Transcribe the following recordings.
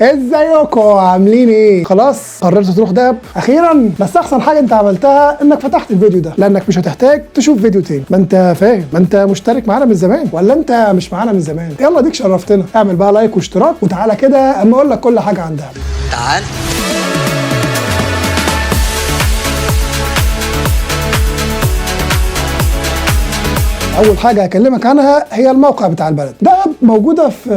ازيكم عاملين ايه؟ خلاص قررت تروح دهب اخيرا؟ بس احسن حاجة انت عملتها انك فتحت الفيديو ده، لانك مش هتحتاج تشوف فيديو تاني. ما انت فاهم، ما انت مشترك معانا من زمان، ولا انت مش معانا من زمان؟ يلا ديك شرفتنا، اعمل بقى like واشتراك وتعالى كده اما اقول لك كل حاجة عن دهب. تعال. اول حاجة هكلمك عنها هي الموقع بتاع البلد. دهب موجودة في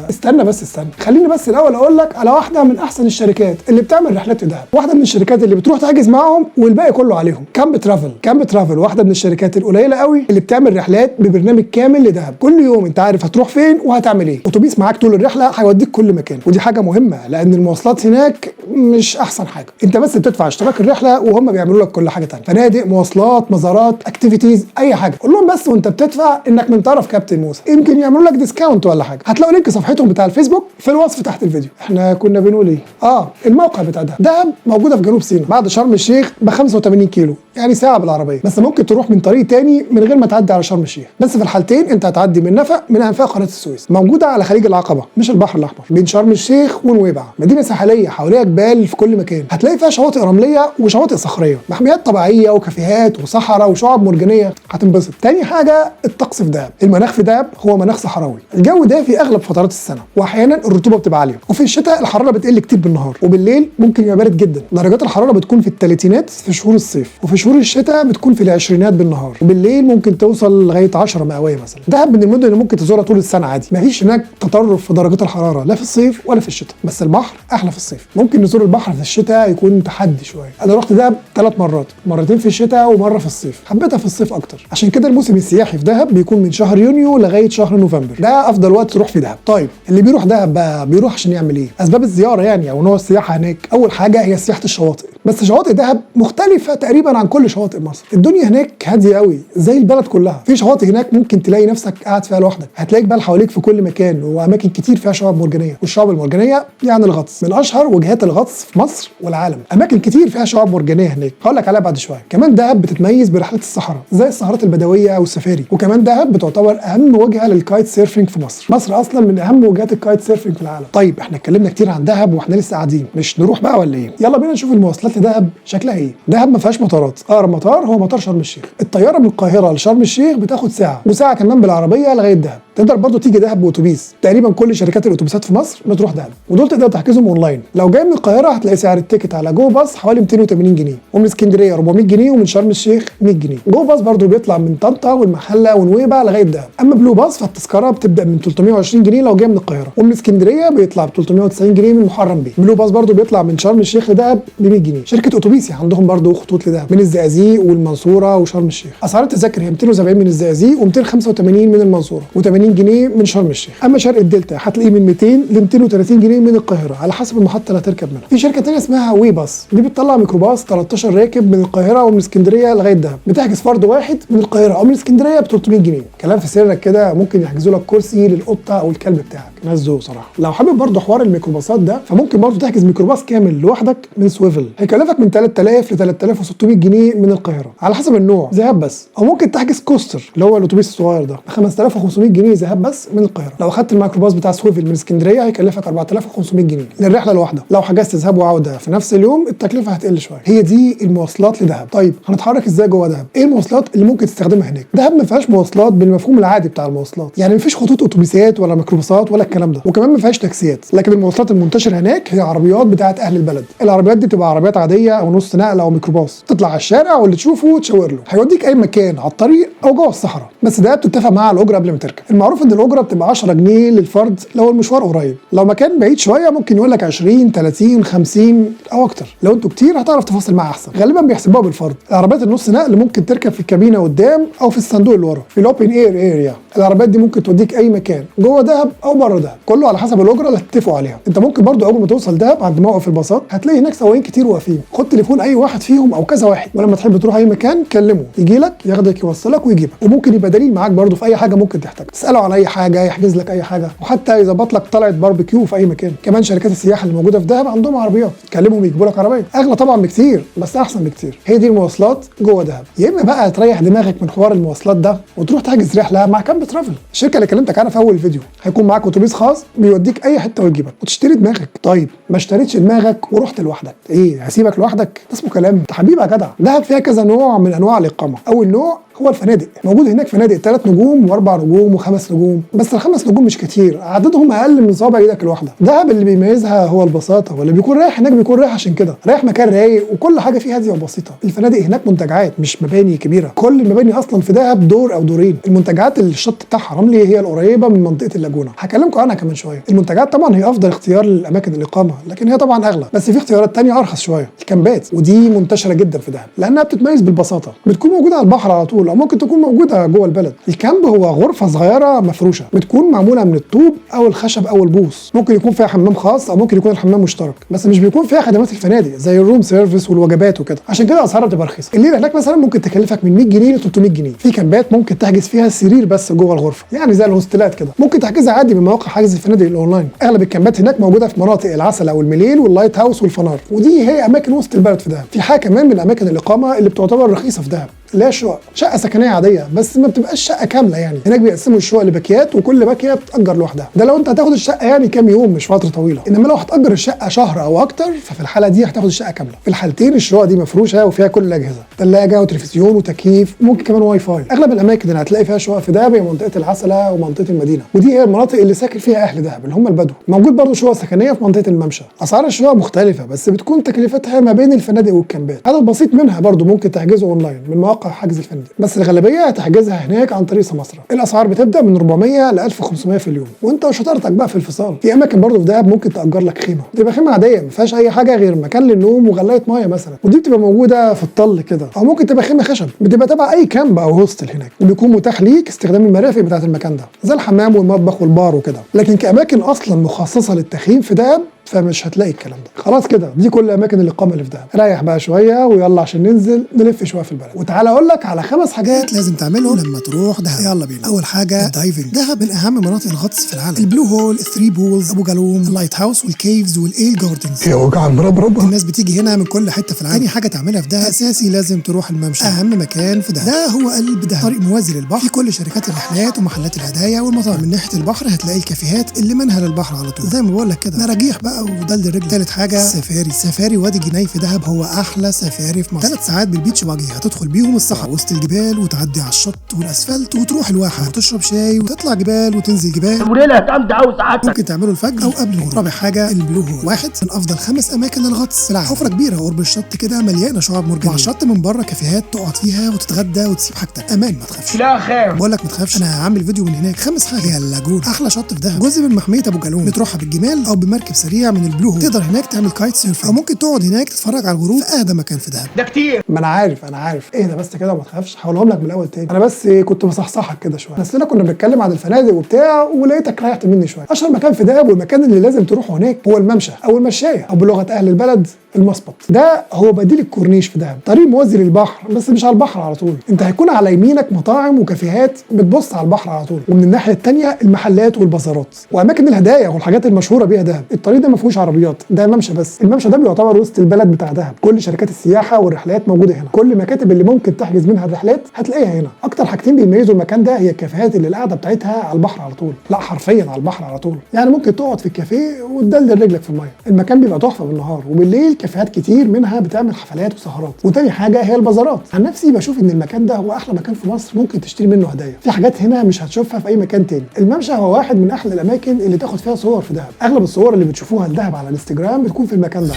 استنى بس استنى، خليني بس الاول اقول لك على واحدة من احسن الشركات اللي بتعمل رحلات لدهب، واحدة من الشركات اللي بتروح تحجز معاهم والباقي كله عليهم. كامب ترافل. كامب ترافل واحدة من الشركات القليلة قوي اللي بتعمل رحلات ببرنامج كامل لدهب، كل يوم انت عارف هتروح فين وهتعمل ايه. اتوبيس معاك طول الرحلة هيوديك كل مكان، ودي حاجة مهمة لان المواصلات هناك مش احسن حاجة. انت بس بتدفع اشتراك الرحلة وهم بيعملوا لك كل حاجة ثانية، فنادق، مواصلات، مزارات، activities، اي حاجة. قول لهم بس وانت بتدفع انك من طرف كابتن موسى، يمكن يعملوا لك discount ولا حاجة. هتلاقوا link صفحتهم بتاع الفيسبوك في الوصف تحت الفيديو. احنا كنا بنقول ايه؟ الموقع بتاع دهب. دهب موجودة في جنوب سيناء بعد شرم الشيخ ب 85 كيلو، يعني ساعة بالعربية، بس ممكن تروح من طريق تاني من غير ما تعدي على شرم الشيخ. بس في الحالتين انت هتعدي من نفق من انفاق قناة السويس. موجودة على خليج العقبة مش البحر الاحمر، بين شرم الشيخ ونويبع. مدينة ساحليه حواليها جبال في كل مكان، هتلاقي فيها شواطئ رمليه وشواطئ صخريه، محميات طبيعية وكافيهات وصحراء وشعاب مرجانيه، هتنبسط. تاني حاجة الطقس في دهب. المناخ في دهب هو مناخ صحراوي، الجو دافي اغلب فترات السنة، واحيانا الرطوبة بتبقى عالية، وفي الشتاء الحرارة بتقل كتير بالنهار، وبالليل ممكن يبقى بارد جدا. درجات الحرارة بتكون في الثلاثينات في شهور الصيف، وفي شهور الشتاء بتكون في العشرينات بالنهار، وبالليل ممكن توصل لغاية 10 مئوية مثلا. دهب من المدن اللي ممكن تزورها طول السنة عادي، مفيش هناك تطرف في درجات الحرارة لا في الصيف ولا في الشتاء، بس البحر احلى في الصيف. ممكن نزور البحر في الشتاء يكون تحدي شوية. انا رحت دهب 3 مرات، مرتين في الشتاء ومرة في الصيف، حبيتها في الصيف اكتر. عشان كده الموسم السياحي في دهب بيكون من شهر يونيو لغاية شهر نوفمبر، ده افضل وقت تروح في دهب. طيب اللي بيروح دهب بقى بيروح عشان يعمل ايه؟ اسباب الزيارة يعني او نوع السياحة هناك. اول حاجة هي سياحة الشواطئ، بس شواطئ دهب مختلفة تقريبا عن كل شواطئ مصر. الدنيا هناك هادية قوي زي البلد كلها. في شواطئ هناك ممكن تلاقي نفسك قاعد فيها لوحدك، هتلاقي جبال حواليك في كل مكان، واماكن كتير فيها شعاب مرجانيه، والشعاب المرجانيه يعني الغطس من اشهر وجهات الغطس في مصر والعالم. اماكن كتير فيها شعاب مرجانيه هناك هقول لك عليها بعد شوية. كمان دهب بتتميز برحلات الصحراء زي السهرات البدوية والسفاري، وكمان دهب بتعتبر اهم وجهه لل kite surfing في مصر. مصر اصلا من اهم وجهات ال kite surfing في العالم. طيب احنا اتكلمنا كتير عن دهب واحنا لسه قاعدين، مش نروح بقى ولا ايه؟ يلا بينا نشوف المواصلات لدهب شكلها ايه. دهب ما فيهاش مطارات، اقرب مطار هو مطار شرم الشيخ. الطيارة من القاهرة لشرم الشيخ بتاخد ساعة، وساعة كمان بالعربية لغاية دهب. تقدر برضو تيجي دهب باتوبيس، تقريبا كل شركات الاتوبيسات في مصر بتروح دهب، ودول تقدر تحجزهم اونلاين. لو جاي من القاهرة هتلاقي سعر ال ticket على جو باص حوالي 280 جنيه، ومن اسكندرية 400 جنيه، ومن شرم الشيخ 100 جنيه. جو باص برضو بيطلع من طنطا والمحله ونويبع لغاية دهب. اما بلو باص فالتذكره بتبدا من 320 جنيه لو جاي من القاهرة، ومن اسكندرية بيطلع ب 390 جنيه من محرم بيه. بلو باص برضو بيطلع من شرم الشيخ لدهب ب 100 جنيه. شركة اتوبيسي عندهم برضو خطوط لدهب من الزقازيق والمنصوره وشرم الشيخ. اسعار التذاكر هي 270 من الزقازيق و285 من المنصورة و80 جنيه من شرم الشيخ. اما شرق الدلتا هتلاقيه من 200 ل 230 جنيه من القاهرة على حسب المحطة اللي هتركب منها. في شركة ثانية اسمها وي باص، دي بتطلع ميكروباص 13 راكب من القاهرة ومن اسكندرية لغاية دهب. بتحجز فرد واحد من القاهرة او من اسكندرية ب 300 جنيه. كلام في سرك كده، ممكن يحجزوا لك كرسي للقطه او الكلب بتاعك، ناس ذوق صراحة. لو حابب برضه حوار الميكروباصات ده فممكن برضه تحجز ميكروباص كامل لوحدك من سويفل، هيكلفك من 3000 ل 3600 جنيه من القاهرة على حسب النوع، ذهاب بس. او ممكن تحجز كوستر اللي هو الاتوبيس الصغير ده ب 5500 جنيه ذهاب بس من القاهرة. لو اخدت الميكروباص بتاع سويفل من اسكندرية هيكلفك 4500 جنيه للرحلة الواحدة. لو حجزت ذهاب وعوده في نفس اليوم التكلفة هتقل شوية. هي دي المواصلات لدهب. طيب هنتحرك ازاي جوه دهب؟ ايه المواصلات اللي ممكن تستخدمها هناك؟ دهب ما فيهاش مواصلات بالمفهوم العادي بتاع المواصلات، يعني ما فيش خطوط اتوبيسات ولا ميكروباصات ولا الكلام ده، وكمان ما فيهاش تاكسيات. لكن المواصلات المنتشرة هناك هي عربيات بتاعه اهل البلد. العربيات دي بتبقى عربيات عادية او نص نقل او ميكروباص، تطلع على الشارع واللي تشوفه تشاور له، هيوديك اي مكان على الطريق او جوه الصحراء. بس ده بتتفق معاه على الاجرة قبل ما تركب. المعروف ان الاجرة بتبقى 10 جنيه للفرد لو المشوار قريب، لو مكان بعيد شوية ممكن يقول لك 20 30 50 او اكتر. لو انتوا كتير هتعرف تفاصل معاه احسن. غالبا بيحسبوها بالفرد. العربيات النص نقل ممكن تركب في الكابينه قدام او في الصندوق اللي ورا في ال open air area. العربيات دي ممكن توديك اي مكان جوه دهب او بره دهب، كله على حسب الاجرة اللي هتتفقوا عليها. انت ممكن برضو اول ما توصل دهب عند موقف الباصات هتلاقي هناك سواقين كتير واقفين. فيه. خد تليفون اي واحد فيهم او كذا واحد، ولما تحب تروح اي مكان كلمة يجي لك ياخدك يوصلك ويجيبك. وممكن يبقى دليل معاك برده في اي حاجة ممكن تحتاجها، تساله عن اي حاجة، يحجز لك اي حاجة، وحتى يظبط لك طلعه باربيكيو في اي مكان. كمان شركات السياحة اللي موجودة في دهب عندهم عربيات، كلمهم يجيبوا لك عربية، اغلى طبعا بكتير بس احسن بكتير. هي دي المواصلات جوه دهب. يا اما بقى تريح دماغك من حوار المواصلات ده وتروح تحجز رحله مع Camp Travel، الشركة اللي كلمتك عنها في اول الفيديو. هيكون معاك اتوبيس خاص بيوديك اي حتة ويجيبك وتشتري دماغك. طيب ما اشتريتش دماغك ورحت لوحدك، ايه هسيبك لوحدك؟ ده اسمه كلام؟ انت حبيبي يا جدع. دهب فيها كذا نوع من انواع الاقامة. اول نوع هو الفنادق، موجود هناك فنادق 3 نجوم و4 نجوم و5 نجوم، بس ال5 نجوم مش كتير، عددهم اقل من صوابع ايدك الواحدة. دهب اللي بيميزها هو البساطة، واللي بيكون رايح هناك بيكون رايح عشان كده، رايح مكان رايق وكل حاجة فيه هادية وبسيطة. الفنادق هناك منتجعات مش مباني كبيرة، كل المباني اصلا في دهب دور او دورين. المنتجعات اللي الشط بتاعها رملي هي القريبة من منطقة اللاجونه، هكلمكم عنها كمان شوية. المنتجعات طبعا هي افضل اختيار للاماكن الاقامة، لكن هي طبعا اغلى، بس في اختيارات تانية ارخص شوية. الكامبات، ودي منتشرة جدا في دهب لانها بتتميز بالبساطة، بتكون موجودة على البحر على طول او ممكن تكون موجودة جوه البلد. ال camp هو غرفة صغيرة مفروشه، بتكون معمولة من الطوب او الخشب او البوص، ممكن يكون فيها حمام خاص او ممكن يكون الحمام مشترك، بس مش بيكون فيها خدمات الفنادق زي ال room service والوجبات وكده، عشان كده اسعارها بتبقى رخيصة. الليلة هناك مثلا ممكن تكلفك من 100 جنيه ل 300 جنيه. في كامبات ممكن تحجز فيها سرير بس جوه الغرفة، يعني زي الهوستلات كده، ممكن تحجزها عادي من مواقع حجز الفنادق الاونلاين. اغلب الكامبات هناك موجودة في مناطق العسل او المليل وال Lighthouse والفنار، ودي هي اماكن وسط البلد في دهب. في حاجة كمان من اماكن الاقامة اللي بتعتبر رخيصة في دهب، اللي هي شقق، شقه سكنية عادية بس ما بتبقاش شقه كاملة، يعني هناك بيقسموا الشقق لباكيات وكل باكية بتأجر لوحدها. ده لو انت هتاخد الشقة يعني كام يوم مش فترة طويلة، انما لو هتأجر الشقة شهر او اكتر ففي الحالة دي هتاخد الشقة كاملة. في الحالتين الشقق دي مفروشه وفيها كل الاجهزة، ثلاجه وتلفزيون وتكييف، ممكن كمان واي فاي. اغلب الاماكن اللي هتلاقي فيها شقق في دهب هي منطقة العسله ومنطقة المدينة، ودي هي المناطق اللي ساكن فيها اهل دهب اللي هم البدو. موجود برضه شقق سكنية في منطقة الممشى. اسعار الشقق مختلفة بس بتكون تكلفتها ما بين الفنادق والكامبات. عدد بسيط منها برضه ممكن تحجزه اونلاين من مواقع حجز الفنادق، بس الغالبية هتحجزها هناك عن طريق سماسره. الاسعار بتبدا من 400 ل 1500 في اليوم، وانت وشطارتك بقى في الفصال. في اماكن برضه في دهب ممكن تاجر لك خيمة، تبقى خيمة عادية ما فيهاش اي حاجة غير مكان للنوم وغلايه مية مثلا، ودي بتبقى موجودة في الطل كده، او ممكن تبقى خيمة خشب بتبقى تبع اي camp او hostel هناك، وبيكون متاح ليك استخدام المرافق بتاعه المكان ده زي الحمام والمطبخ والبار وكده. لكن كاماكن اصلا مخصصة للتخييم في دهب فمش هتلاقي الكلام ده. خلاص كده دي كل اماكن الاقامة اللي في دهب. ريح بقى شوية ويلا عشان ننزل نلف شوية في البلد. وتعالى اقول لك على 5 حاجات لازم تعملهم لما تروح دهب. يلا بينا. اول حاجة ال diving. دهب من اهم مناطق الغطس في العالم، ال Blue Hole، ال Three Pools، ابو جالوم، ال Lighthouse وال caves والايل Gardens. يا وجع المربرب، الناس بتيجي هنا من كل حتة في العالم. تاني حاجة تعملها في دهب اساسي لازم تروح الممشى، اهم مكان في دهب. ده هو قلب دهب، طريق موازي للبحر، في كل شركات الرحلات ومحلات الهدايا والمطاعم. من ناحية البحر هتلاقي الكافيهات اللي منها للبحر على طول، زي ما بقول لك كده مراجيح بقى ودلد الرجل. تالت حاجة سفاري. سفاري وادي جناي في دهب هو احلى سفاري في مصر. 3 ساعات بال beach buggy هتدخل بيهم الصحراء وسط الجبال، وتعدي على الشط والاسفلت، وتروح الواحه وتشرب شاي وتطلع جبال وتنزل جبال. وليلة هتقضي عاوز ساعتك. ممكن تعمله الفجر او قبل الغروب. رابع حاجة ال Blue Hole، واحد من افضل 5 اماكن للغطس في العالم. حفره كبيرة قرب الشط كده مليانة شعاب مرجانيه، وعلى الشط من بره كافيهات تقعد فيها وتتغدى وتسيب حاجتك امان ما تخافش. لا خير، بقول لك ما تخافش، انا هعمل فيديو من هناك. خامس حاجة هي ال lagoon، احلى شط في دهب، جزء من محمية ابو جالوم، بتروحها بالجمال او بمركب سريع من ال Blue Hole. تقدر هناك تعمل kite surfing او ممكن تقعد هناك تتفرج على الغروب في اهدى مكان في دهب. ده كتير. ما انا عارف، انا عارف. اهدى بس كده وما تخافش، هقولهم لك من الاول تاني. انا بس كنت بصحصحك كده شوية، بس انا كنا بنتكلم عن الفنادق وبتاع ولقيتك ريحت مني شوية. اشهر مكان في دهب والمكان اللي لازم تروحه هناك هو الممشى او المشايه، او بلغه اهل البلد المسبط. ده هو بديل الكورنيش في دهب، طريق موازي للبحر بس مش على البحر على طول. انت هيكون على يمينك مطاعم وكافيهات بتبص على البحر على طول، ومن الناحية الثانية المحلات والبازارات واماكن الهدايا والحاجات المشهورة بيها دهب. الطريق ده ما فيهوش عربيات، ده ممشى بس. الممشى ده بيعتبر وسط البلد بتاع دهب، كل شركات السياحة والرحلات موجودة هنا، كل المكاتب اللي ممكن تحجز منها الرحلات هتلاقيها هنا. اكتر حاجتين بيميزوا المكان ده هي الكافيهات اللي القعدة بتاعتها على البحر على طول، لا حرفيا على البحر على طول، يعني ممكن تقعد في الكافيه وتدلدل رجلك في المية. المكان بيبقى تحفة بالنهار، وبالليل كافيهات كتير منها بتعمل حفلات وسهرات. وتاني حاجة هي البازارات. عن نفسي بشوف ان المكان ده هو احلى مكان في مصر ممكن تشتري منه هدايا، في حاجات هنا مش هتشوفها في اي مكان تاني. الممشى هو واحد من احلى الاماكن اللي تاخد فيها صور في دهب. اغلب الصور اللي بتشوفوها لدهب على الانستجرام بتكون في المكان ده.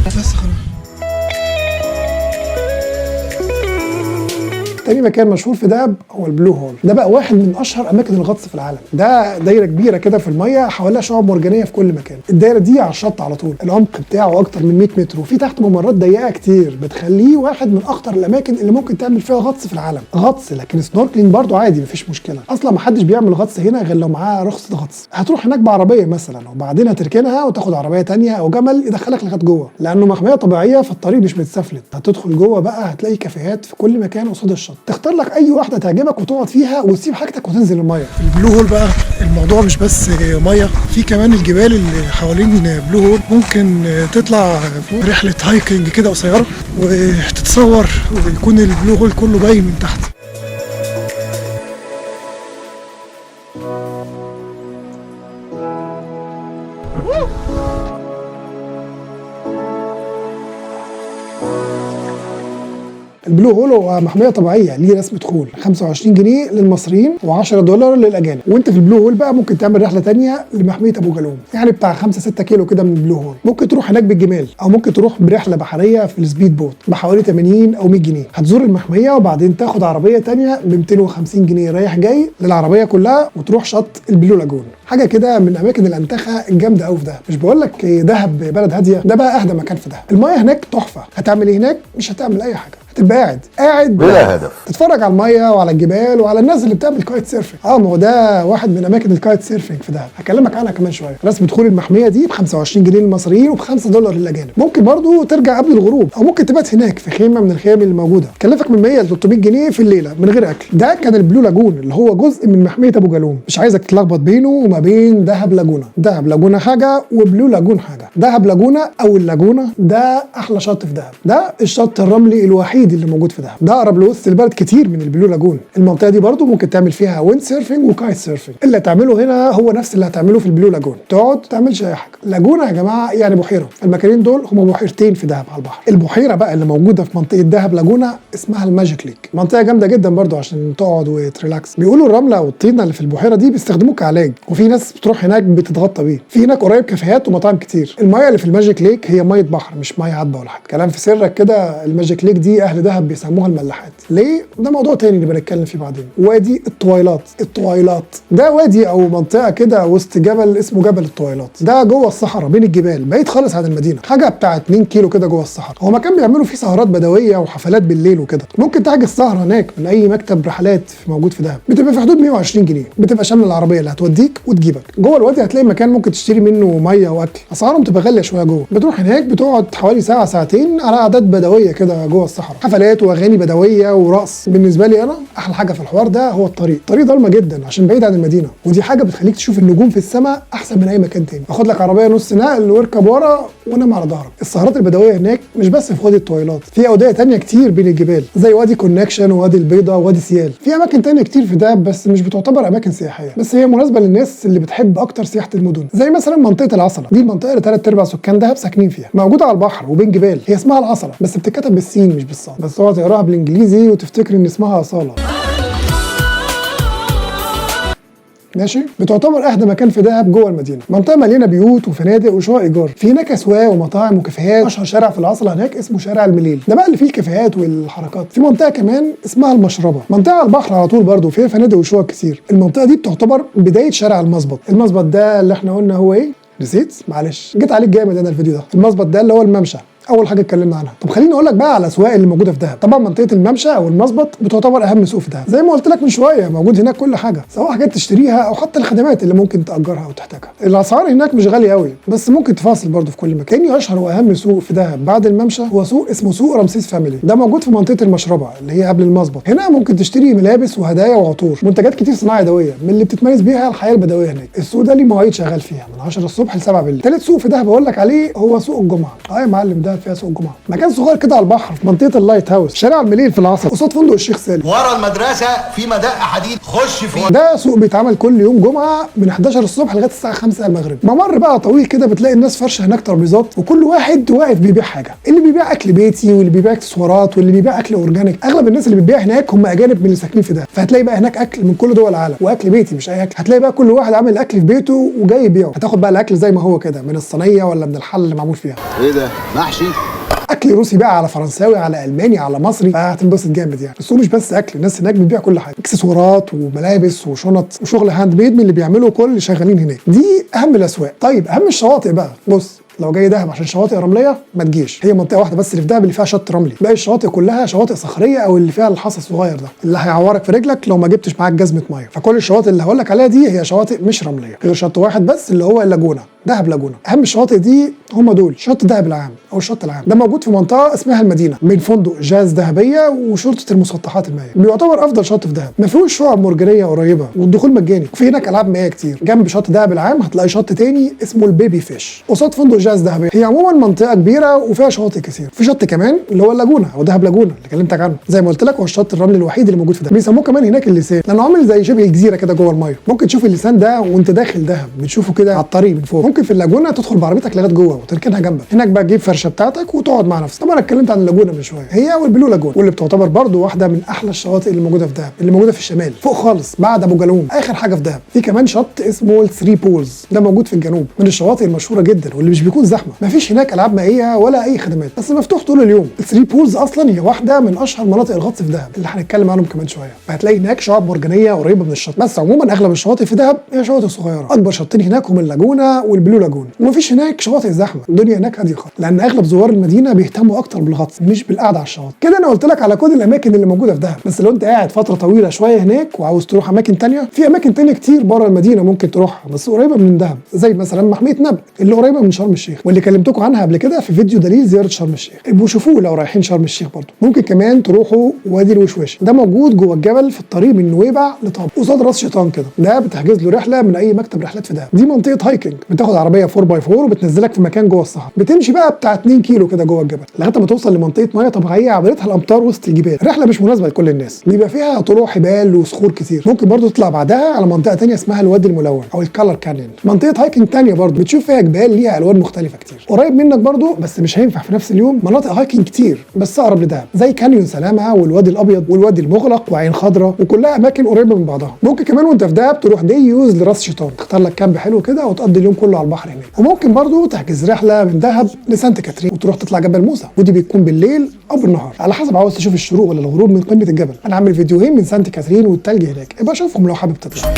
بس خلاص. تاني مكان مشهور في دهب هو ال Blue Hole. ده بقى واحد من اشهر اماكن الغطس في العالم. ده دايرة كبيرة كده في المية، حواليها شعاب مرجانيه في كل مكان. الدايرة دي على الشط على طول، العمق بتاعه اكتر من 100 متر، وفي تحت ممرات ضيقه كتير بتخليه واحد من اخطر الاماكن اللي ممكن تعمل فيها غطس في العالم. غطس، لكن snorkeling برضو عادي مفيش مشكلة. اصلا ما حدش بيعمل غطس هنا غير لو معاه رخصه غطس. هتروح هناك بعربيه مثلا، وبعدين هتركنها وتاخد عربية تانية او جمل يدخلك لغاية جوه، لانه محمية طبيعية فالطريق مش متسفلت. هتدخل جوه بقى هتلاقي كافيهات في كل مكان قصاد الشط، تختار لك اي واحدة تعجبك وتقعد فيها وتسيب حاجتك وتنزل المية. في ال Blue Hole بقى الموضوع مش بس مية، في كمان الجبال اللي حوالين Blue Hole، ممكن تطلع فوق رحله hiking كده قصيرة وتتصور ويكون ال Blue Hole كله باين من تحت. ال Blue Hole هو محمية طبيعية ليه رسم دخول 25 جنيه للمصريين و10 دولار للاجانب. وانت في ال Blue Hole بقى ممكن تعمل رحله تانية لمحميه ابو جالوم، يعني بتاع 5 6 كيلو كده من ال Blue Hole. ممكن تروح هناك بالجمال، او ممكن تروح برحله بحرية في ال speed boat بحوالي 80 او 100 جنيه. هتزور المحميه وبعدين تاخد عربية تانية ب 250 جنيه رايح جاي للعربية كلها، وتروح شط ال Blue Lagoon. حاجة كده من اماكن الانتخه الجامدة قوي في دهب. مش بقول لك دهب بلد هادية، ده بقى اهدى مكان في دهب. المايه هناك تحفة. هتعمل ايه هناك؟ مش هتعمل اي حاجة، هتبقى قاعد بلا هدف، تتفرج على المية وعلى الجبال وعلى الناس اللي بتعمل kite surfing. ما هو ده واحد من اماكن ال kite surfing في دهب، هكلمك عنها كمان شوية. رسم دخول المحميه دي ب 25 جنيه للمصريين وب 5 دولار للاجانب. ممكن برضو ترجع قبل الغروب، او ممكن تبات هناك في خيمة من الخيام اللي موجودة، تكلفك من 100 ل 300 جنيه في الليلة من غير اكل. ده كان ال Blue Lagoon اللي هو جزء من محمية ابو جالوم. مش عايزك تتلخبط بينه وما بين دهب لاجونا. دهب لاجونا حاجة و Blue Lagoon حاجة. دهب لاجونا او اللاجونا ده احلى شط في دهب، ده الشط الرملي الوحيد اللي موجود في دهب. ده اقرب لوسط البلد كتير من ال Blue Lagoon. المنطقة دي برضو ممكن تعمل فيها wind surfing و kite surfing. اللي هتعمله هنا هو نفس اللي هتعمله في ال Blue Lagoon، تقعد تعملش اي حاجة. لاجونا يا جماعة يعني بحيرة، المكانين دول هما بحيرتين في دهب على البحر. البحيرة بقى اللي موجودة في منطقة دهب لاجونا اسمها ال Magic Lake، منطقة جامدة جدا برضو عشان تقعد وت relax. بيقولوا الرملة والطينه اللي في البحيرة دي بيستخدموه كعلاج، وفي ناس بتروح هناك بتتغطى بيه. في هناك قريب كافيهات ومطاعم كتير. المية اللي في ال Magic Lake هي مية بحر مش مية عذبه ولا حاجة. كلام في سرك كده، ال Magic Lake دي اهل دهب بيسموها الملاحات. ليه؟ ده موضوع تاني اللي بنتكلم فيه بعدين. وادي الطويلات. الطويلات ده وادي او منطقة كده وسط جبل اسمه جبل الطويلات. ده جوه الصحراء بين الجبال، بعيد خالص عن المدينة، حاجة بتاع 2 كيلو كده جوه الصحراء. هو مكان بيعملوا فيه سهرات بدويه وحفلات بالليل وكده. ممكن تحجز سهره هناك من اي مكتب رحلات موجود في دهب، بتبقى في حدود 120 جنيه، بتبقى شاملة العربية اللي هتوديك وتجيبك. جوه الوادي هتلاقي مكان ممكن تشتري منه مية واكل، اسعارهم تبقى غالية شوية جوه. بتروح هناك بتقعد حوالي ساعة ساعتين على قعدات بدويه كده جوه الصحراء، حفلات واغاني بدويه ورقص. بالنسبة لي انا احلى حاجة في الحوار ده هو الطريق. الطريق ضلمة جدا عشان بعيد عن المدينة، ودي حاجة بتخليك تشوف النجوم في السماء احسن من اي مكان تاني. خد لك عربية نص نقل واركب ورا ونام على ظهرك. السهرات البدوية هناك مش بس في وادي الطويلات، في اوديه تانية كتير بين الجبال زي وادي كونكشن ووادي البيضاء ووادي سيال. في اماكن تانية كتير في دهب بس مش بتعتبر اماكن سياحية، بس هي مناسبة للناس اللي بتحب اكتر سياحة المدن، زي مثلا منطقة العصله. دي المنطقة اللي 3/4 سكان دهب ساكنين فيها، موجودة على البحر وبين جبال. هي اسمها العصله بس بتتكتب بالسين مش بالصاد، بس اوعى تقراها بالانجليزي وتفتكر ان اسمها اصاله. ماشي. بتعتبر اهدى مكان في دهب جوه المدينة، منطقة مليانة بيوت وفنادق وشقق ايجار. في هناك اسواق ومطاعم وكافيهات. اشهر شارع في العصله هناك اسمه شارع المليل، ده بقى اللي فيه الكافيهات والحركات. في منطقة كمان اسمها المشربه، منطقة على البحر على طول برضو، فيها فنادق وشقق كتير. المنطقة دي بتعتبر بداية شارع المسبط. المسبط ده اللي احنا قلنا هو ايه؟ نسيت؟ معلش جيت عليك جامد انا الفيديو ده. المسبط ده اللي هو الممشى، اول حاجة اتكلمنا عنها. طب خليني اقول لك بقى على الاسواق اللي موجودة في دهب. طبعا منطقة الممشى او المسبط بتعتبر اهم سوق في دهب، زي ما قلت لك من شوية موجود هناك كل حاجة، سواء حاجات تشتريها او حتى الخدمات اللي ممكن تاجرها او تحتاجها. الاسعار هناك مش غالية قوي، بس ممكن تفاصل برضه في كل مكان. تاني اشهر واهم سوق في دهب بعد الممشى هو سوق اسمه سوق رمسيس فاميلي. ده موجود في منطقة المشربه اللي هي قبل المسبط. هنا ممكن تشتري ملابس وهدايا وعطور، منتجات كتير صناعة يدوية من اللي بتتميز بيها الحياة البدوية هناك. السوق ده ليه مواعيد شغال فيها من 10 الصبح ل 7 بالليل. ثالث سوق في دهب اقول لك عليه هو سوق الجمعة. يا معلم ده فيها سوق الجمعة، مكان صغير كده على البحر في منطقة ال Lighthouse، شارع المليل في العصر، قصاد فندق الشيخ سالم. ورا المدرسة في مدق حديد خش فيه. ده سوق بيتعمل كل يوم جمعه من 11 الصبح لغاية الساعة 5 المغرب. ممر بقى طويل كده بتلاقي الناس فرشه هناك ترابيزات، وكل واحد واقف بيبيع حاجة، اللي بيبيع اكل بيتي واللي بيبيع اكسسوارات واللي بيبيع اكل organic. اغلب الناس اللي بتبيع هناك هم اجانب من اللي ساكنين في ده، فهتلاقي بقى هناك اكل من كل دول العالم واكل بيتي مش اي اكل. هتلاقي بقى كل واحد عامل اكل في بيته وجاي يبيعه. هتاخد بقى الاكل زي ما هو كده من الصينية ولا من الحل اللي معمول فيها. ايه ده؟ محشي؟ اكل روسي بقى على فرنساوي على الماني على مصري، فهتنبسط جامد يعني. السوق مش بس اكل، الناس هناك بتبيع كل حاجة، اكسسوارات وملابس وشنط وشغل hand made من اللي بيعملوا كل اللي شغالين هناك. دي اهم الاسواق. طيب اهم الشواطئ بقى، بص لو جاي دهب عشان شواطئ رمليه ما تجيش، هي منطقة واحدة بس اللي في دهب اللي فيها شط رملي، باقي الشواطئ كلها شواطئ صخريه او اللي فيها الحصى الصغير ده اللي هيعورك في رجلك لو ما جبتش معاك جزمه مية. فكل الشواطئ اللي هقول لك عليها دي هي شواطئ مش رمليه، غير شط واحد بس اللي هو اللاجونه، دهب لاجونا. اهم الشواطئ دي هم دول: شط دهب العام او الشط العام، ده موجود في منطقة اسمها المدينة بين فندق جاز دهبيه وشرطه المسطحات المائية، بيعتبر افضل شط في دهب، ما فيهوش شعاب مرجانيه قريبه والدخول مجاني، وفي هناك العاب مائية كتير. جنب شط دهب العام هتلاقي شط تاني اسمه ال Baby Fish قصاد فندق جاز دهبيه. هي عموما منطقة كبيرة وفيها شواطئ كتير. في شط كمان اللي هو اللاجونه او دهب لاجونا اللي كلمتك عنه، زي ما قلت لك هو الشط الرملي الوحيد اللي موجود في دهب. بيسموه كمان هناك اللسان لانه عامل زي شبه جزيرة كده جوه المية، ممكن تشوف اللسان ده وانت داخل دهب، بتشوفه كده على الطريق من فوق. ممكن في اللاجونه تدخل بعربيتك لغاية جوه وتركنها جنبك، هناك بقى تجيب فرشه بتاعتك وتقعد مع نفسك. طبعا اتكلمت عن اللاجونه من شوية، هي وال Blue Lagoon، واللي بتعتبر برضو واحدة من احلى الشواطئ اللي موجودة في دهب، اللي موجودة في الشمال فوق خالص بعد ابو جالوم، اخر حاجة في دهب. في كمان شط اسمه ال Three Pools، ده موجود في الجنوب، من الشواطئ المشهورة جدا واللي مش بيكون زحمة، مفيش هناك العاب مائية ولا اي خدمات، بس مفتوح طول اليوم. ال Three Pools اصلا هي واحدة من اشهر مناطق الغطس في دهب اللي هنتكلم عنهم كمان شوية، فهتلاقي هناك شعاب مرجانيه قريبه من الشط. بس عموما اغلب الشواطئ في دهب هي شواطئ صغيرة، اكبر شطين هناك هم اللاجونه وال Blue Lagoon، ومفيش هناك شواطئ زحمة، الدنيا هناك هادية خالص، لان اغلب زوار المدينة بيهتموا اكتر بالغطس مش بالقعده على الشواطئ. كده انا قلت لك على كل الاماكن اللي موجودة في دهب، بس لو انت قاعد فترة طويلة شوية هناك وعاوز تروح اماكن تانية، في اماكن تانية كتير بره المدينة ممكن تروحها بس قريبه من دهب، زي مثلا محمية نبق اللي قريبه من شرم الشيخ، واللي كلمتكم عنها قبل كده في فيديو دليل زيارة شرم الشيخ، ابقوا شوفوه لو رايحين شرم الشيخ. برضه ممكن كمان تروحوا وادي الوشواشي، ده موجود جوه الجبل في الطريق من نويبع لطابا قصاد راس شيطان كده، ده بتحجز له رحله من اي مكتب رحلات في دهب. دي منطقة hiking، بتاخد عربية 4 by 4 وبتنزلك في مكان جوه الصحراء، بتمشي بقى بتاع 2 كيلو كده جوه الجبل لغاية ما توصل لمنطقه مية طبيعية عملتها الامطار وسط الجبال. رحله مش مناسبة لكل الناس، بيبقى فيها طلوع حبال وصخور كتير. ممكن برضو تطلع بعدها على منطقة تانية اسمها الوادي الملون او ال Color Canyon، منطقة hiking تانية برضو بتشوف فيها جبال ليها الوان مختلفة كتير. قريب منك برضو بس مش هينفع في نفس اليوم مناطق hiking كتير بس اقرب لدهب، زي كانيون سلامه والوادي الابيض والوادي المغلق وعين خضراء، وكلها اماكن قريبه من بعضها. ممكن كمان وانت في دهب تروح day use لراس شيطان، تختار لك camp حلو كده وتقضي اليوم كله على البحر هناك. وممكن برضو تحجز رحله من دهب لسانت كاترين وتروح تطلع جبل موسى، ودي بتكون بالليل او بالنهار على حسب عاوز تشوف الشروق ولا الغروب من قمة الجبل. انا عامل فيديوهين من سانت كاترين والتلج هناك، ابقى شوفهم لو حابب تطلع.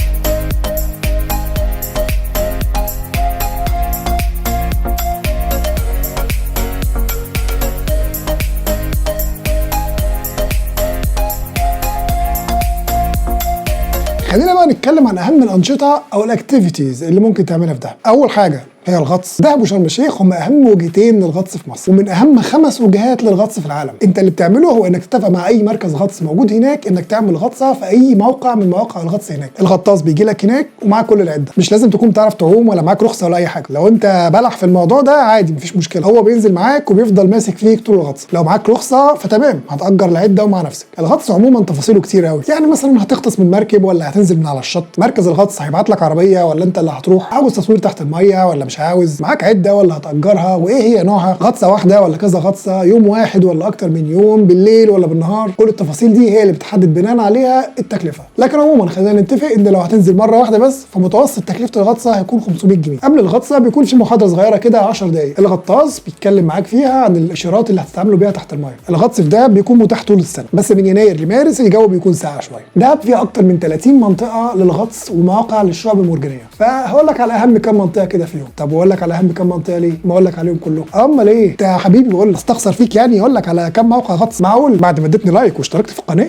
خلينا بقى نتكلم عن اهم الانشطة او ال activities اللي ممكن تعملها في دهب. اول حاجة هي الغطس. دهب وشرم الشيخ هم اهم وجهتين للغطس في مصر، ومن اهم 5 وجهات للغطس في العالم. انت اللي بتعمله هو انك تتفق مع اي مركز غطس موجود هناك انك تعمل غطسه في اي موقع من مواقع الغطس هناك. الغطاس بيجي لك هناك ومعاك كل العدة، مش لازم تكون بتعرف تعوم ولا معاك رخصه ولا اي حاجة. لو انت بلح في الموضوع ده عادي مفيش مشكلة، هو بينزل معاك وبيفضل ماسك فيك طول الغطس. لو معاك رخصه فتمام، هتأجر العدة ومع نفسك. الغطس عموما تفاصيله كتير قوي، يعني مثلا هتغطس من مركب ولا هتنزل من على الشط، مركز الغطس هيبعت لك عربية ولا انت اللي هتروح، عاوز تصوير تحت المية ولا مش عاوز، معاك عده ولا هتأجرها، وايه هي نوعها، غطسه واحدة ولا كذا غطسه، يوم واحد ولا اكتر من يوم، بالليل ولا بالنهار. كل التفاصيل دي هي اللي بتحدد بناء عليها التكلفة. لكن عموما خلينا نتفق ان لو هتنزل مرة واحدة بس فمتوسط تكلفة الغطسه هيكون 500 جنيه. قبل الغطسه بيكون في محاضرة صغيرة كده 10 دقائق، الغطاس بيتكلم معاك فيها عن الاشارات اللي هتتعاملوا بيها تحت المية. الغطس في دهب بيكون متاح طول السنة، بس من يناير لمارس الجو بيكون ساقع شوية. دهب فيها اكتر من 30 منطقة للغطس ومواقع للشعب المرجانيه، فهقول لك على اهم كام منطقة كده فيهم. طب واقول لك على اهم كام منطقة ليه؟ ما اقول لك عليهم كلهم. امال ايه انت يا حبيبي؟ بقول استخسر فيك يعني اقول لك على كام موقع غطس؟ معقول بعد ما اديتني like واشتركت في القناة؟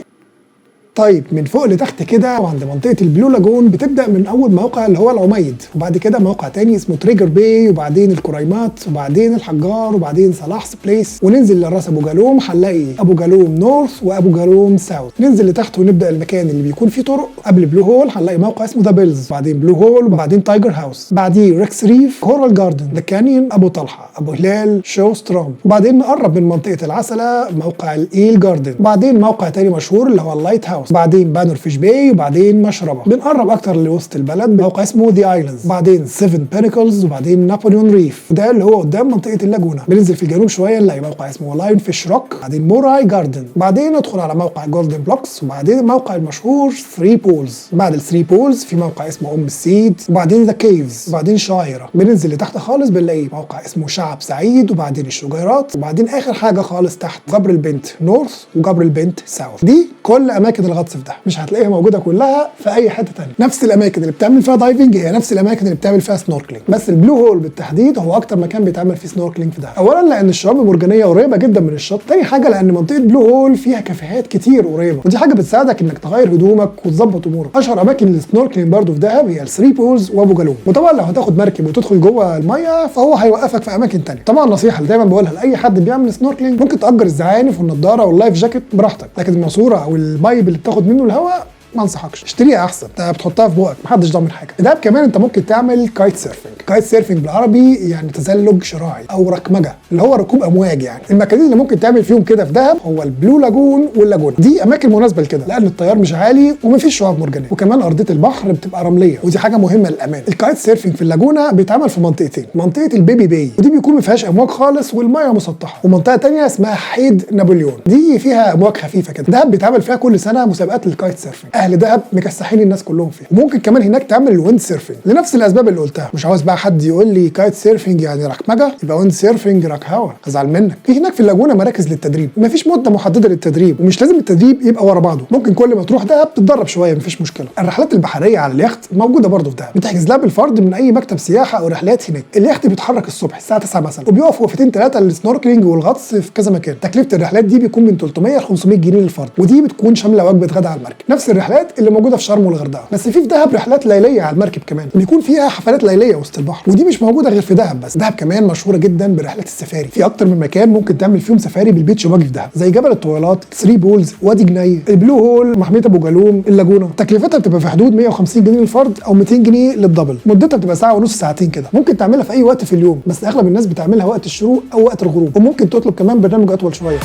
طيب من فوق لتحت كده وعند منطقة ال Blue Lagoon بتبدا من اول موقع اللي هو العميد، وبعد كده موقع تاني اسمه Trigger Bay، وبعدين الكريمات، وبعدين الحجار، وبعدين Salah's Place، وننزل لراس ابو جالوم هنلاقي ابو جالوم North وابو جالوم South. ننزل لتحت ونبدا المكان اللي بيكون فيه طرق قبل Blue Hole، هنلاقي موقع اسمه The Bells، بعدين Blue Hole، وبعدين Tiger House، بعديه Rex Reef، Coral Garden، The Canyon، ابو طلحة، ابو هلال، Sjostrom، وبعدين نقرب من منطقة العسله موقع ال Eel Garden، وبعدين موقع تاني مشهور اللي هو ال Lighthouse. المتوسط، بعدين بانور Fish Bay، وبعدين مشربه. بنقرب اكتر لوسط البلد موقع اسمه The Islands، بعدين 7 Pinnacles، وبعدين Napoleon Reef، وده اللي هو قدام منطقة اللاجونه. بننزل في الجنوب شوية نلاقي موقع اسمه Lionfish Rock، بعدين Moray Garden، بعدين ندخل على موقع Golden Blocks، وبعدين الموقع المشهور 3 Pools. بعد ال 3 Pools في موقع اسمه ام السيد، وبعدين The Caves، وبعدين شايره. بننزل لتحت خالص بنلاقي موقع اسمه شعب سعيد، وبعدين الشجيرات، وبعدين اخر حاجة خالص تحت جبر البنت North وجبر البنت South. دي كل اماكن الغطس في دهب، مش هتلاقيها موجودة كلها في اي حتة ثانية. نفس الاماكن اللي بتعمل فيها diving هي نفس الاماكن اللي بتعمل فيها snorkeling، بس ال Blue Hole بالتحديد هو اكتر مكان بيتعمل فيه snorkeling في دهب. اولا لان الشعاب المرجانيه قريبه جدا من الشط، تاني حاجة لان منطقة Blue Hole فيها كافيهات كتير قريبه، ودي حاجة بتساعدك انك تغير هدومك وتظبط امورك. اشهر اماكن ال snorkeling برضو في دهب هي ال Three Pools وابو جالوم، وطبعا لو هتاخد مركب وتدخل جوه المية فهو هيوقفك في اماكن تانية. طبعا النصيحة اللي دايما بقولها لاي حد بيعمل snorkeling، ممكن تاجر الزعانف والنضاره وال life jacket براحتك، لكن الماسورة او ال pipe اللي بتاخد منه الهواء ما انصحكش، اشتريها احسن، انت بتحطها في بقك محدش ضامن حاجة. دهب كمان انت ممكن تعمل kite surfing. kite surfing بالعربي يعني تزلج شراعي او ركمجه، اللي هو ركوب امواج يعني. المكانين اللي ممكن تعمل فيهم كده في دهب هو ال Blue Lagoon واللاجونه، دي اماكن مناسبة لكده لان التيار مش عالي ومفيش شعاب مرجانيه، وكمان ارضية البحر بتبقى رمليه ودي حاجة مهمة للامان. ال kite surfing في اللاجونه بيتعمل في منطقتين، منطقة ال Baby Bay ودي بيكون ما فيهاش امواج خالص والمية مسطحة، ومنطقة تانية اسمها حيد نابليون دي فيها امواج خفيفة كده. دهب بيتعمل فيها كل سنة مسابقات لل kite surfing، اهل دهب مكسحين الناس كلهم فيها. وممكن كمان هناك تعمل ال wind surfing لنفس الاسباب اللي قلتها. مش عاوز بقى حد يقول لي kite surfing يعني ركمجه، يبقى wind surfing رك هوا، ازعل منك. في هناك في اللاجونه مراكز للتدريب، مفيش مده محددة للتدريب، ومش لازم التدريب يبقى ورا بعضه، ممكن كل ما تروح دهب تتدرب شوية مفيش مشكلة. الرحلات البحرية على اليخت موجودة برضه في دهب، بتحجز لها بالفرد من اي مكتب سياحة او رحلات هناك. اليخت بيتحرك الصبح الساعة 9 مثلا، وبيقف وقفتين ثلاثة لل snorkeling والغطس في كذا مكان. تكلفة الرحلات دي بيكون من 300 ل 500 جنيه للفرد، ودي بتكون شاملة وجبة غدا على المركب. نفس الرحلات اللي موجودة في شرم والغردقه، بس في دهب رحلات ليليه على المركب كمان، بيكون فيها حفلات ليليه وسط البحر، ودي مش موجودة غير في دهب بس. دهب كمان مشهورة جدا برحلات السفاري، في اكتر من مكان ممكن تعمل فيهم سفاري بال beach buggy في دهب، زي جبل الطويلات، 3 Pools، وادي جنيه، ال Blue Hole، محمية ابو جالوم، اللاجونه. تكلفتها بتبقى في حدود 150 جنيه للفرد او 200 جنيه لل double. مدتها بتبقى ساعة ونص ساعتين كده، ممكن تعملها في اي وقت في اليوم، بس اغلب الناس بتعملها وقت الشروق او وقت الغروب، وممكن تطلب كمان برنامج اطول شوية.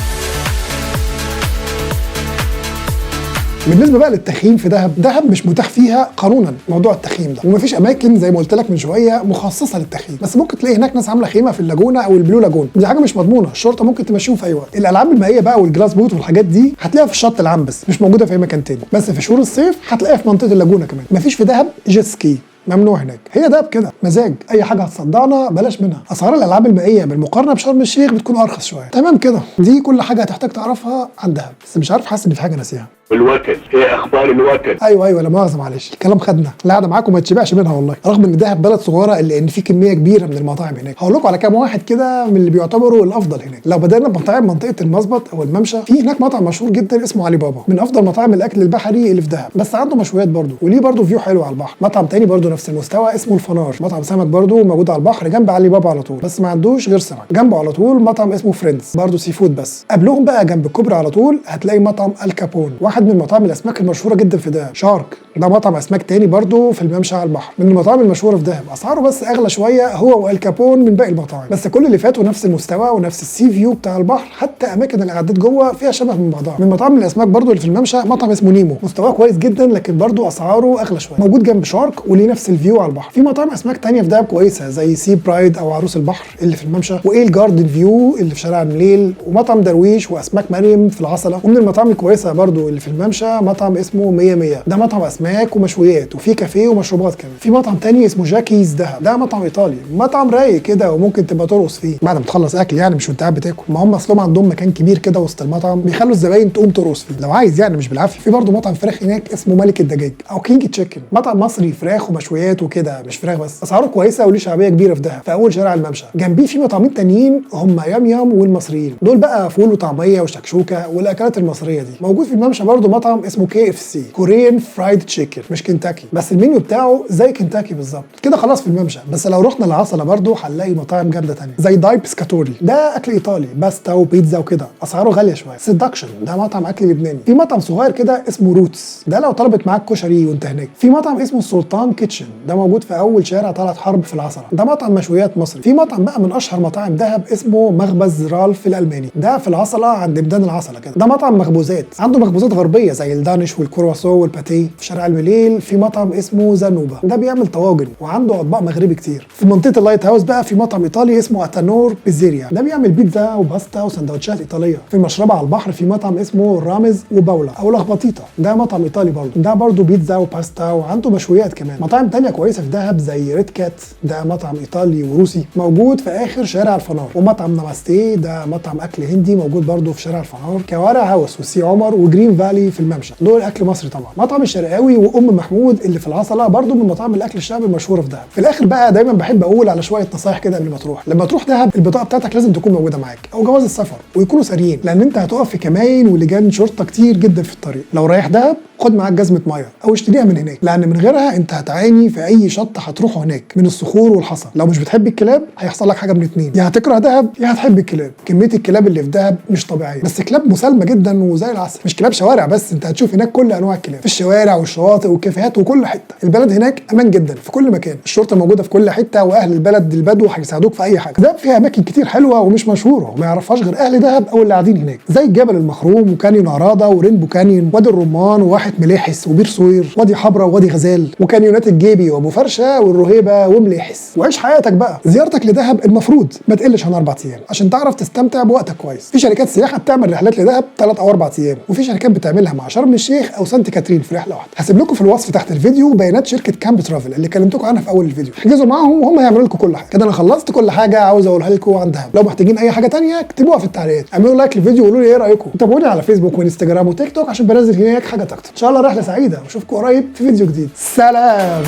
بالنسبة بقى للتخييم في دهب، دهب مش متاح فيها قانونا موضوع التخييم ده، ومفيش اماكن زي ما قلت لك من شوية مخصصة للتخييم، بس ممكن تلاقي هناك ناس عامله خيمة في اللاجونه او ال Blue Lagoon، دي حاجة مش مضمونه، الشرطة ممكن تمشيهم في اي وقت. الالعاب المائية بقى وال glass boat والحاجات دي هتلاقيها في الشط العام بس، مش موجودة في اي مكان تاني، بس في شهور الصيف هتلاقيها في منطقة اللاجونه كمان. مفيش في دهب jet ski، ممنوع هناك. هي دهب كده مزاج، اي حاجة هتصدعنا بلاش منها. اسعار الالعاب المائية بالمقارنة بشرم الشيخ بتكون ارخص شوية. تمام كده، دي كل حاجة هتحتاج تعرفها عن دهب، بس مش عارف، حاسس ان في حاجة ناسيها. الوكل، ايه اخبار الوكل؟ ايوه لا مؤاخذة معلش، الكلام خدنا، القعدة معاكم ما تشبعش منها والله. رغم ان دهب بلد صغيرة الا ان في كمية كبيرة من المطاعم هناك. هقول لكم على كام واحد كده من اللي بيعتبروا الافضل هناك. لو بدانا بمطاعم منطقة المسبط او الممشى، في هناك مطعم مشهور جدا اسمه علي بابا، من افضل مطاعم الاكل البحري اللي في دهب، بس عنده مشويات برده، وليه برده view حلو على البحر. مطعم تاني برده نفس المستوى اسمه الفنار، مطعم سمك برده موجود على البحر جنب علي بابا على طول، بس ما عندوش غير سمك. جنبه على طول مطعم اسمه Friends، برده seafood بس. قبلهم بقى جنب الكوبري على طول هتلاقي مطعم الكابون، واحد من مطاعم الاسماك المشهورة جدا في دهب. شارك ده مطعم اسماك تاني برضو في الممشى على البحر، من المطاعم المشهورة في دهب، اسعاره بس اغلى شوية هو والكابون من باقي المطاعم، بس كل اللي فاتوا نفس المستوى ونفس ال sea view بتاع البحر، حتى اماكن القعدات جوه فيها شبه من بعضها. من مطاعم الاسماك برضو اللي في الممشى مطعم اسمه نيمو، مستواه كويس جدا لكن برضو اسعاره اغلى شوية، موجود جنب شارك وليه نفس ال view على البحر. في مطاعم اسماك تانية في دهب كويسة زي Sea Pride او عروس البحر اللي في الممشى، وايه ال Garden View اللي في شارع المليل، ومطعم درويش واسماك مريم في العصله. ومن المطاعم الكويسة برضو اللي في الممشى مطعم اسمه 100 100، ده مطعم اسماك ومشويات وفي كافيه ومشروبات كمان. في مطعم تاني اسمه جاكيز دهب، ده مطعم ايطالي، مطعم رايق كده وممكن تبقى ترقص فيه بعد ما تخلص اكل يعني، مش وانت قاعد بتاكل. ما هم اصلهم عندهم مكان كبير كده وسط المطعم بيخلوا الزباين تقوم ترقص فيه لو عايز يعني، مش بالعافية. في برضو مطعم فراخ هناك اسمه ملك الدجاج او King Chicken، مطعم مصري فراخ ومشويات وكده، مش فراخ بس، اسعاره كويسة وليه شعبية كبيرة في دهب في اول شارع الممشى. جنبيه في مطعمين تانيين هم يام يام والمصريين، دول بقى فول وطعميه وشكشوكه والاكلات المصرية دي. موجود في الممشى برضو مطعم اسمه KFC، Korean Fried Chicken، مش كنتاكي، بس المنيو بتاعه زي كنتاكي بالظبط كده. خلاص في الممشى. بس لو رحنا العصله برضو هنلاقي مطاعم جامدة تانية زي داي بسكاتوري، ده اكل ايطالي، باستا وبيتزا وكده، اسعاره غالية شوية. Seduction ده مطعم اكل لبناني. في مطعم صغير كده اسمه Roots، ده لو طلبت معاك كشري وانت هناك. في مطعم اسمه السلطان Kitchen، ده موجود في اول شارع طلعت حرب في العصله، ده مطعم مشويات مصري. في مطعم بقى من اشهر مطاعم دهب اسمه مخبز رالف الالماني، ده في العصله عند ميدان العصله كده، ده مطعم مخبوزات، عنده مخبوزات غريبة غربية زي ال danish والكرواسون والباتيه. في شارع المليل في مطعم اسمه زانوبا، ده بيعمل طواجن وعنده اطباق مغربي كتير. في منطقة ال Lighthouse بقى في مطعم ايطالي اسمه اتانور بيزيريا، ده بيعمل بيتزا وباستا وسندوتشات ايطالية. في المشربه على البحر في مطعم اسمه رامز وباولا او لخبطيطه، ده مطعم ايطالي برضه، ده برضه بيتزا وباستا وعنده مشويات كمان. مطاعم تانية كويسة في دهب زي ريد كات، ده مطعم ايطالي وروسي موجود في اخر شارع الفنار، ومطعم نماستي ده مطعم اكل هندي موجود برضه في شارع الفنار. كوارع هاوس وسي عمر وجرين فالي في الممشى، دول اكل مصري طبعا. مطعم الشرقاوي وام محمود اللي في العصله برضه من مطاعم الاكل الشعبي المشهورة في دهب. في الاخر بقى دايما بحب اقول على شوية نصايح كده قبل ما تروح. لما تروح دهب البطاقة بتاعتك لازم تكون موجودة معاك او جواز السفر، ويكونوا ساريين، لان انت هتقف في كماين ولجان شرطه كتير جدا في الطريق. لو رايح دهب خد معاك جزمه مية او اشتريها من هناك، لان من غيرها انت هتعاني في اي شط هتروحه هناك من الصخور والحصى. لو مش بتحب الكلاب هيحصل لك حاجة من اتنين، يا هتكره دهب يا هتحب الكلاب. كمية الكلاب اللي في دهب مش طبيعية، بس كلاب مسالمه جدا وزي العسل، مش كلاب شوارع بس، انت هتشوف هناك كل انواع الكلاب في الشوارع والشواطئ والكافيهات وكل حتة. البلد هناك امان جدا في كل مكان، الشرطة موجودة في كل حتة، واهل البلد البدو هيساعدوك في اي حاجة. دهب فيها اماكن كتير حلوة ومش مشهورة وما يعرفهاش غير اهل دهب او اللي قاعدين هناك، زي الجبل المخروم وكانيون عراده و Rainbow Canyon، وادي الرمان وواحه مليحس وبير صوير، وادي حبره ووادي غزال، وكانيونات الجيبي وابو فرشه والرهيبه ومليحس. وعيش حياتك بقى. زيارتك لدهب المفروض ما تقلش عن 4 ايام عشان تعرف تستمتع بوقتك كويس. في شركات سياحة بتعمل رحلات لدهب 3 او 4 ايام، وفي شركات بتعملها مع شرم الشيخ او سانت كاترين في رحله واحدة. هسيب لكم في الوصف تحت الفيديو بيانات شركة كامب ترافل اللي كلمتكم عنها في اول الفيديو، احجزوا معاهم وهم هيعملوا لكم كل حاجة. كده انا خلصت كل حاجة عاوز اقولها لكم عن دهب. لو محتاجين اي حاجة تانية اكتبوها في التعليقات، اعملوا like للفيديو وقولوا لي ايه رايكم، تابعوني على فيسبوك وانستجرام وتيك توك عشان بنزل هناك حاجات اكتر. ان شاء الله رحله سعيدة واشوفكم قريب في فيديو جديد. سلام.